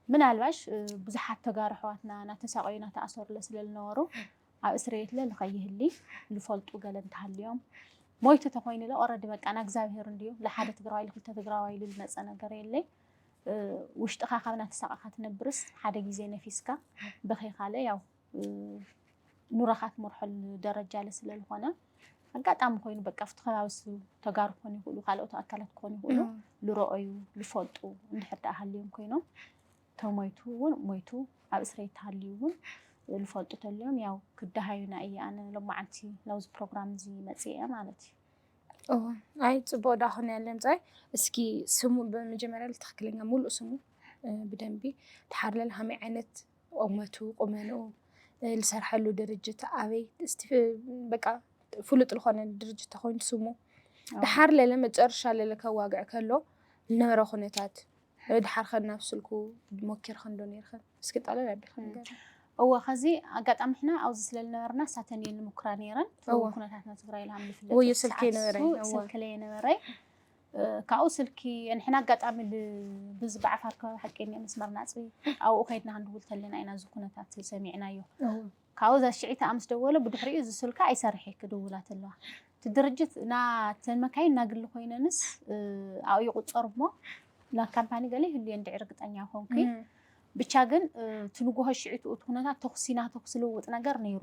ምናልባሽ፣ እ፣ ብዙሓት ተጋሩ ኣሕዋትና እናተሳቐዩ እናተኣሰሩለ ስለ ዝነበሩ ኣብ እስር ቤትለ ልኸይህሊ ልፈልጡ ገለ እንተሃልዮም፣ ሞይቱ ተኾይኑለ ኦረዲ በቃ ናይ እግዚኣብሄር እንድዩ። ለሓደ ትግራዋይ ልክልተ ትግራዋይ ኢሉ ልመፀ ነገር የለይ። እ፣ ውሽጥኻ ካብ እናተሳቐኻ ትነብርስ ሓደ ግዜ ነፊስካ በኺኻለ ያው፣ እ፣ ኑሮኻ ትመርሐሉ ደረጃ ለ ስለ ዝኾነ ኣጋጣሚ ኮይኑ በቃ ኣብቲ ከባቢ እሱ ተጋሩ ክኾኑ ይኽእሉ፣ ካልኦት ኣካላት ክኾኑ ይኽእሉ፣ እዎ። ልረኣዩ ልፈልጡ እንድሕር ደኣ ሃልዮም ኮይኖም ተሞይቱ እውን ሞይቱ ኣብ እስረይ ተሃልዩ እውን ልፈልጡ ተልዮም ያው ክደሃዩና እየ ኣነ ሎማዓንቲ ናብዚ ፕሮግራም እዚ መፅአ ማለት እዩ። እዎ። ኣይ፣ ጽቡቕ ደኣ ኾነ ያለ ምጻይ። እስኪ ስሙ ብመጀመርያ ትኽክለኛ ሙሉእ ስሙ፣ እ፣ ብደንቢ ድሓር ለለ ሃመይ ዓይነት ቁመቱ፣ ቁመንኡ፣ እ፣ ልሰርሐሉ ድርጅት ኣበይ፣ እስቲ፣ በቃ፣ ፍሉጥ ልኾነ ድርጅት ተኾይኑ ስሙ። ኣዎ። ድሓር ለለ መጨረሻ ለለ ከዋግዕ ከሎ ልነበረ ኩነታት፣ እ፣ ድሓር ኸ ናብ ስልኩ ሞኪርኸን ዶ ነይርኸን? እስኪ ጠለል ኣቢልካ እም። ንገር። እወ፣ ኸዚ ኣጋጣሚ ሕና ኣብዚ ስለ ልነበርና ሳተን እየን ልምኩራ ነይረን። እወ። ኩነታትና ትግራይ ኢልሃም ልፍለጥ ወዮ ስልኪ ሰዓት የነበረይ፣ እሱ እወ። ስልኪ ለየነበረይ። እ፣ ካብኡ ስልኪ ንሕና ኣጋጣሚ ል-፣ ብዚ ብዓፋር ከባቢ ሓቂ እኒኦ መስመር ናጽቢ ኣብኡ ከይድና ክንድውል ተለና ኢና እዚ ኩነታት ሰሚዕናዮ። እወ። ካብኡ እዛ ሽዒታ ምስ ደወለ ብድሕሪኡ እዚ ስልካ ኣይሰርሕ ክድውላ ተለዋ። እቲ ድርጅት ናተን መካይን ናግሊ ኮይነንስ ኣብኡ ይቁፀር እሞ ናብ ካምፓኒ ገለ ይህሉ እየ እንድዒ ርግጠኛ ኮንኩ። ብቻ ግን እቲ ንጉሆ ሽዑ እቲ ኩነታት ተኩሲ ናተኩሲ ልውውጥ ነገር ነይሩ።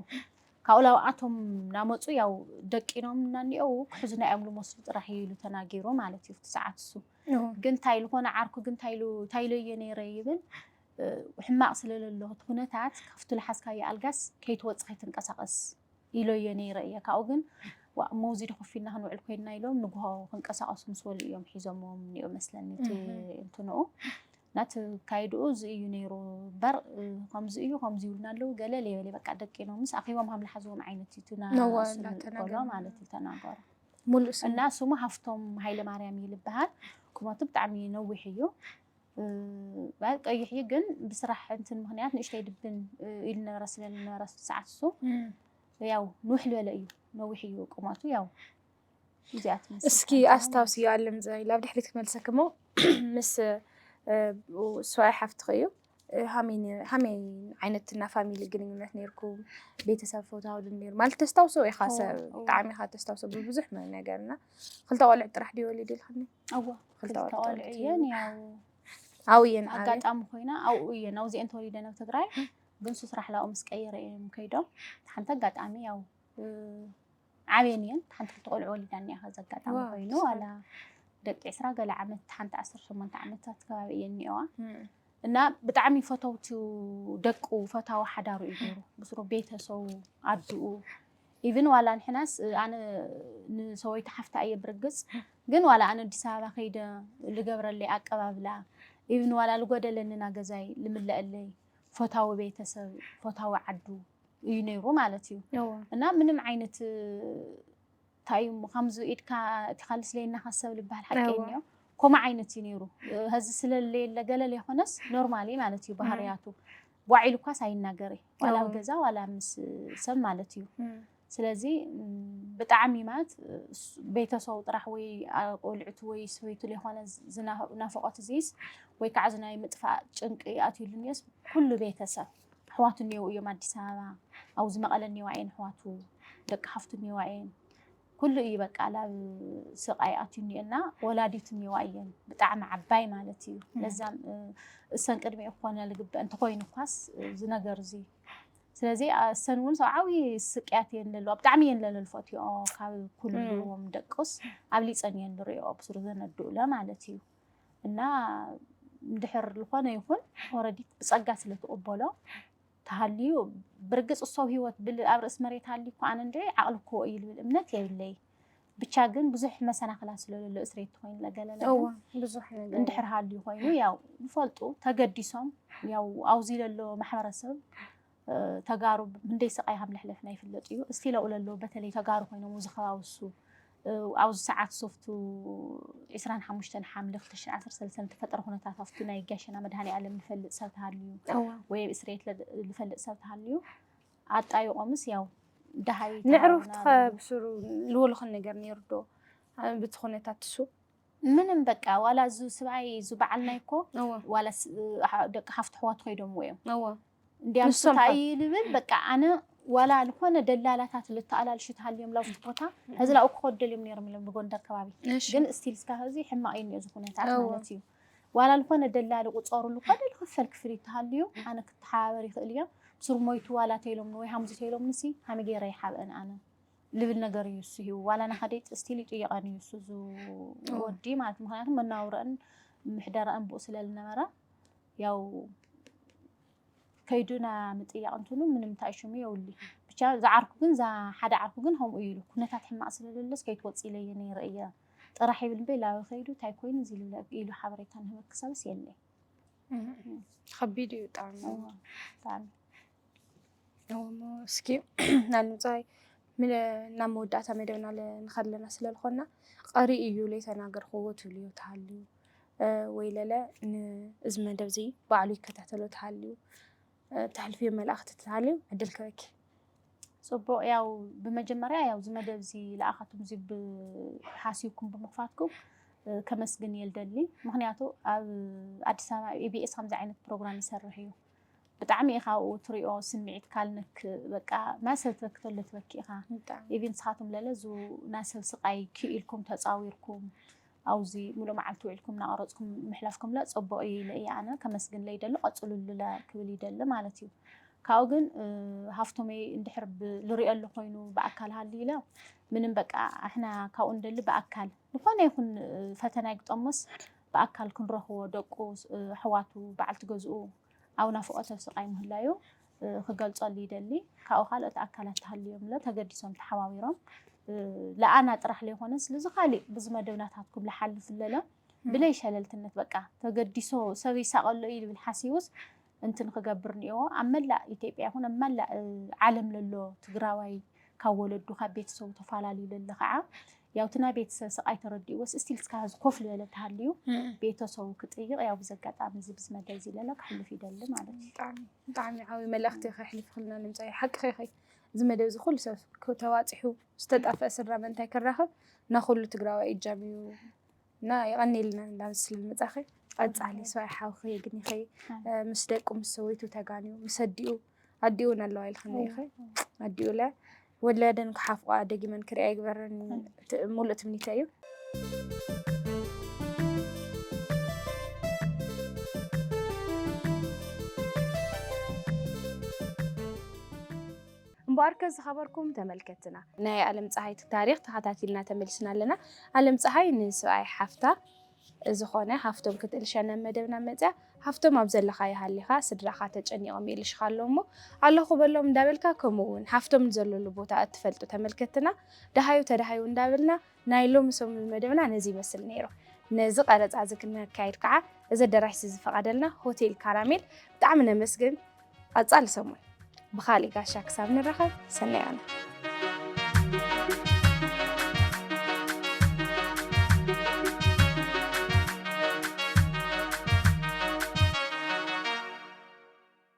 ካብኡ ላብኣቶም ናመፁ ያው ደቂኖም እናኒአው ክሕዙና እዮም ልመስሉ ጥራሕ እዩ ኢሉ ተናጊሩ ማለት እዩ። እቲ ሰዓት እሱ ግን እንታይ ኢሉ ኮነ ዓርኩ ግን እንታይ ኢሉ እንታይ ኢለዮ ነይረ ይብል። ሕማቕ ስለለሎ እቲ ኩነታት ካብቲ ልሓዝካዮ ኣልጋስ ከይትወፅ ከይትንቀሳቐስ ኢለዮ ነይረ እየ። ካብኡ ግን ዋእ እሞ እዚ ዶ ኮፍ ኢልና ክንውዕል ኮይንና ኢሎም ንግሆ ክንቀሳቐሱ ምስ በሉ እዮም ሒዞምዎም እኒኦ መስለኒ እቲ እንትንኡ ናቲ ካይድኡ እዚ እዩ ነይሩ እምበር ከምዚ እዩ ከምዚ ይብሉና ኣለዉ ገለ ሌበሌ በቃ ደቂኖምስ ኣኺቦም ሃምልሓዝዎም ዓይነት እዩ እቲ ናስቆሎ ማለት እዩ ተናገሩ። ሙሉእ ስሙ እና ስሙ ሃፍቶም ሃይለ ማርያም እዩ ዝበሃል። ቁመቱ ብጣዕሚ ነዊሕ እዩ። ቀይሕ እዩ ግን ብስራሕ እንትን ምክንያት ንእሽተይ ድብን ኢሉ ነበረ ስለ ነበረ ሰዓት እሱ ያው ንውሕ ዝበለ እዩ። ነዊሕ እዩ ቁመቱ ያው እዚኣ ትመስል እስኪ ሓንቲ ኣስታውስዮ ኣለምፀ ኢላ ኣብ ድሕሪት ክመልሰክ እሞ ምስ ስዋይ ሓፍትኽ እዩ ሃመይ ዓይነት እና ፋሚሊ ግንኙነት ነርኩም ቤተሰብ ፈታዊ ድ ነሩ ማለት ተስታውሶ ኢኻ ሰብ ብጣዕሚ ኢኻ ተስታውሶ ብብዙሕ ነገር እና ክልተ ቆልዑ ጥራሕ ድዩ ወሊድ ኢልክኒ እወ ክልተ ቆልዑ እየን ያው ኣብኡ እየን ኣጋጣሚ ኮይና ኣብኡ እየን ኣብዚአን ተወሊደን ኣብ ትግራይ ግን ሱ ስራሕ ላኡ ምስ ቀየረ እዮም ከይዶም ሓንቲ ኣጋጣሚ ያው ዓብየን እየን ሓንቲ ክልተ ቆልዑ ወሊዳ እኒኣ ከዚ ኣጋጣሚ ኮይኑ ዋላ ደቂ ዕስራ ገለ ዓመት ሓንቲ ዓሰርተ ሸሞንተ ዓመታት ከባቢ እየን እኒኦዋ እና ብጣዕሚ ፈተውቱ ደቁ ፈታዊ ሓዳሩ እዩ ነይሩ ብስሩ ቤተሰቡ ኣድኡ ኢቭን ዋላ ንሕናስ ኣነ ንሰበይቲ ሓፍታ እየ ብርግፅ ግን ዋላ ኣነ ኣዲስ ኣበባ ከይደ ልገብረለይ ኣቀባብላ ኢቭን ዋላ ልጎደለኒ ናገዛይ ልምለአለይ ፈታዊ ቤተሰብ ፈታዊ ዓዱ እዩ ነይሩ ማለት እዩ እና ምንም ዓይነት እንታይ እዩ እሞ ከምዚ ኢድካ እቲ ካልስ ለየና ካሰብ ልበሃል ሓቂ እኒኦ ኮማ ዓይነት እዩ ነይሩ ሀዚ ስለለየለ ገለ ለይኮነስ ኖርማሊ ማለት እዩ ባህርያቱ ዋዒሉ እኳስ ኣይናገር ዋላ ኣብ ገዛ ዋላ ምስ ሰብ ማለት እዩ ስለዚ ብጣዕሚ ማለት ቤተሰቡ ጥራሕ ወይ ቆልዕቱ ወይ ሰበይቱ ለይኮነ ናፈቆት እዚስ ወይ ከዓ ዝናይ ምጥፋእ ጭንቂ ኣትዩሉ እኒኦስ ኩሉ ቤተሰብ ኣሕዋቱ እኒአው እዮም ኣዲስ ኣበባ ኣብዚ መቐለ እኒዋ እየን ኣሕዋቱ ደቂ ሓፍቱ እኒዋ እየን ኩሉ እዩ በቃ ላብ ስቃይ ኣትዩ እኒኦና ወላዲቱ እኒዋ እየን ብጣዕሚ ዓባይ ማለት እዩ ለዛም እሰን ቅድሚኡ ክኾነ ልግበእ እንተኮይኑ እኳስ እዚ ነገር እዚ ስለዚ እሰን እውን ሰብዓዊ ስቅያት እየን ለለዋ ብጣዕሚ እየን ለለልፈትኦ ካብ ኩሉዎም ደቅስ ኣብሊፀን እየን ንሪኦ ብስሩ ዘነድኡለ ማለት እዩ እና እንድሕር ዝኾነ ይኹን ወረዲት ብፀጋ ስለ ትቕበሎ ተሃልዩ ብርግፅ ሰብ ህይወት ብል ኣብ ርእሲ መሬት ሃልዩ እኮ ኣነ እንድዒ ዓቕሊ እኮ እዩ ልብል እምነት የብለይ ብቻ ግን ብዙሕ መሰናክላ ስለለሎ እስሬት ትኮይን ለገለለ ብዙሕ ነገር እንድሕር ሃልዩ ኮይኑ ያው ይፈልጡ ተገዲሶም ያው ኣብዚ ለሎ ማሕበረሰብ ተጋሩ ምንደይ ስቃይ ከም ለሕለፍና ይፍለጥ እዩ እስቲ ለኡ ለሎ በተለይ ተጋሩ ኮይኖም እዚ ከባቢ እሱ ኣብዚ ሰዓት ሶፍቱ ዕስራን ሓሙሽተን ሓምለ ክልተ ሽሕን ዓሰርተ ሰለስተን ዝተፈጠረ ኩነታት ኣብቲ ናይ ጋሸና መድሃኔ ኣለም ዝፈልጥ ሰብ ተሃልዩ ወይ ኣብ እስሬት ዝፈልጥ ሰብ ተሃልዩ ኣጣይቆምስ ያው ደሃይ ንዕሩፍቲ ከብስሩ ልወልኽን ነገር ነይሩ ዶ ብቲ ኩነታት ትሱ ምንም በቃ ዋላ እዚ ስብኣይ እዚ በዓልናይ እኮ ዋላ ደቂ ሓፍቲ ኣሕዋቱ ከይዶምዎ እዮም እንዲያም ንሶም እንታይ እዩ ልብል በቃ ኣነ ዋላ ዝኾነ ደላላታት ልተኣላልሹ ተሃልዮም ላውስቲ ቦታ ሕዚ ላኡ ክኸዱ ደልዮም ነይሮም ኢሎም ብጎንደር ከባቢ እሺ ግን ስቲል እስካ እዚ ሕማቕ እዩ እኒኦ እዚ ኩነታት ኦ። ማለት እዩ ዋላ ዝኾነ ደላሊ ቁፀሩሉ እኳ ደል ክፈል ክፍል ይተሃልዩ ኣነ ክተሓባበር ይኽእል እዮ ብሱር ሞይቱ ዋላ ተይሎምኒ ወይ ሃምዚ ተይሎምኒ ሲ ሃሚ ገይረ ይሓብአን ኣነ ልብል ነገር እዩ እሱ ሂቡ ዋላ ናኸደይ ስቲል ይጥይቐን እዩ እሱ እዚ ወዲ ማለት ምክንያቱ መናውረአን ምሕደረአን ብኡ ስለ ዝነበረ ያው ከይዱና ምጥያቕ እንትኑ ምንም እንታይ ሽሙ የውሊ ብቻ ዝዓርኩ ግን እዛ ሓደ ዓርኩ ግን ከምኡ ኢሉ ኩነታት ሕማቕ ስለለለስ ከይትወፅ ኢለየ ነይረ እየ ጥራሕ ይብል እምበይ ላበ ከይዱ እንታይ ኮይኑ እዚ ኢሉ ሓበሬታ ንህበክ ሰብስ የለይ ከቢድ እዩ ብጣዕሚ ብጣዕሚ እሞ እስኪ ናልምፃይ ናብ መወዳእታ መደብና ንኸለና ስለልኾና ቀሪ እዩ ለይተናገርክዎ ትብልዮ ተሃልዩ ወይ ለለ ንእዚ መደብ እዚ ባዕሉ ይከታተሎ ተሃልዩ ተሕልፍዮ መልእኽቲ ተሃልዩ ዕድል ክበኪ ፅቡቅ ያው ብመጀመርያ ያው እዚ መደብ እዚ ለኣኻትኩም እዚ ብሓሲብኩም ብምኽፋትኩም ከመስግን እየ ልደሊ ምክንያቱ ኣብ ኣዲስ ኣበባ ኢቢኤስ ከምዚ ዓይነት ፕሮግራም ይሰርሕ እዩ ብጣዕሚ ኢኻ ኣብኡ ትሪኦ ስምዒት ካልነክ በቃ ማሰብ ትበኪ ተሎ ትበኪ ኢኻ። ብጣዕሚ ኢቪን ንስኻትኩም ለለ ዙ ናይ ሰብ ስቃይ ክኢልኩም ተፃዊርኩም ኣብዚ ሙሉእ መዓልቲ ውዒልኩም እናቐረፅኩም ምሕላፍኩም ለ ፅቡቅ እዩ ኢለ እየ ኣነ ከመስግን ለይደሊ ቀፅሉሉ ለ ክብል ይደሊ ማለት እዩ። ካብኡ ግን እ፣ ሃፍቶመይ እንድሕር ብ- ልሪኦ ኣሎ ኮይኑ ብኣካል ሃልዩ ኢለ ምንም በቃ ኣሕና ካብኡ ንደሊ ብኣካል ዝኾነ ይኹን እ፣ ፈተና ይግጠሞስ ብኣካል ክንረኽቦ ደቁ እ፣ ኣሕዋቱ በዓልቲ ገዝኡ ኣብ ናፍቆተ ስቃይ ምህላዩ እ፣ ክገልጸሉ ይደሊ። ካብኡ ካልኦት ኣካላት ተሃልዮም ለ ተገዲሶም ተሓባቢሮም እ፣ ለኣና ጥራሕ ለይኮነ ስለዚ ካሊእ ብዚ መደብ ናታትኩም ልሓልፍ ኣለለ ብለይ ሸለልትነት በቃ ተገዲሶ ሰብ ይሳቀሎ እዩ ዝብል ሓሲቡስ እንትን ክገብር እኒኦ ኣብ መላእ ኢትዮጵያ ይኹን ኣብ መላእ እ፣ ዓለም ለሎ ትግራዋይ ካብ ወለዱ ካብ ቤተሰቡ ተፈላለዩ ለለ ከዓ ያው እቲ ናይ ቤተሰብ ስቃይ ተረዲእዎስ እስቲል እስካ እዚ ኮፍ ዝበለ ተሃልዩ ቤተሰቡ ክጥይቅ ያው ብዚ ኣጋጣሚ እዚ ብዚ መደብ እዚ ለለ ክሕልፍ ይደሊ ማለት እዩ። ብጣዕሚ ብጣዕሚ ዓብዪ መልእኽቲ ከሕልፍክልና ንምፃእ ሓቂ ኸይኸይ እዚ መደብ እዚ ኩሉ ሰብ ተዋፂሑ ዝተጣፈአ ስድራ ምእንታይ ክራኸብ ናኩሉ ትግራዋይ እጃም እዩ እና የቐኒልና እንዳመስል ምፃኸ ቀፃሊ ሰብኣይ ሓውኸ የግኒኸ ምስ ደቁ ምስ ሰበይቱ ተጋንዩ ምስ ኣዲኡ ኣዲኡ እውን ኣለዋ ኢልክኒ ኢኸ ኣዲኡ ለ ወለደን ክሓፍቋ ደጊመን ክሪኣ ይግበረን ሙሉእ ትምኒተ እዩ። እምበኣርከ ዝኸበርኩም ተመልከትና ናይ ኣለም ፀሃይ ታሪክ ተኸታቲልና ተመሊስና ኣለና። ኣለም ፀሃይ ንስብኣይ ሓፍታ ዝኾነ ሃፍቶም ክትእልሸና መደብና መፅያ። ሃፍቶም ኣብ ዘለኻዮ ሃሊኻ ስድራኻ ተጨኒቖም የልሽኻ ኣሎ እሞ ኣለኹ በሎም እንዳበልካ ከምኡ እውን ሃፍቶም ንዘለሉ ቦታ እትፈልጡ ተመልከትና ደሃዩ ተደሃዩ እንዳበልና ናይ ሎሚ ሰሙን መደብና ነዚ ይመስል ነይሩ። ነዚ ቀረፃ እዚ ክነካይድ ከዓ እዚ ኣዳራሽ እዚ ዝፈቐደልና ሆቴል ካራሜል ብጣዕሚ ነመስግን። ቀፃሊ ሰሙን ብኻሊእ ጋሻ ክሳብ ንራኸብ ሰናይ ዮና።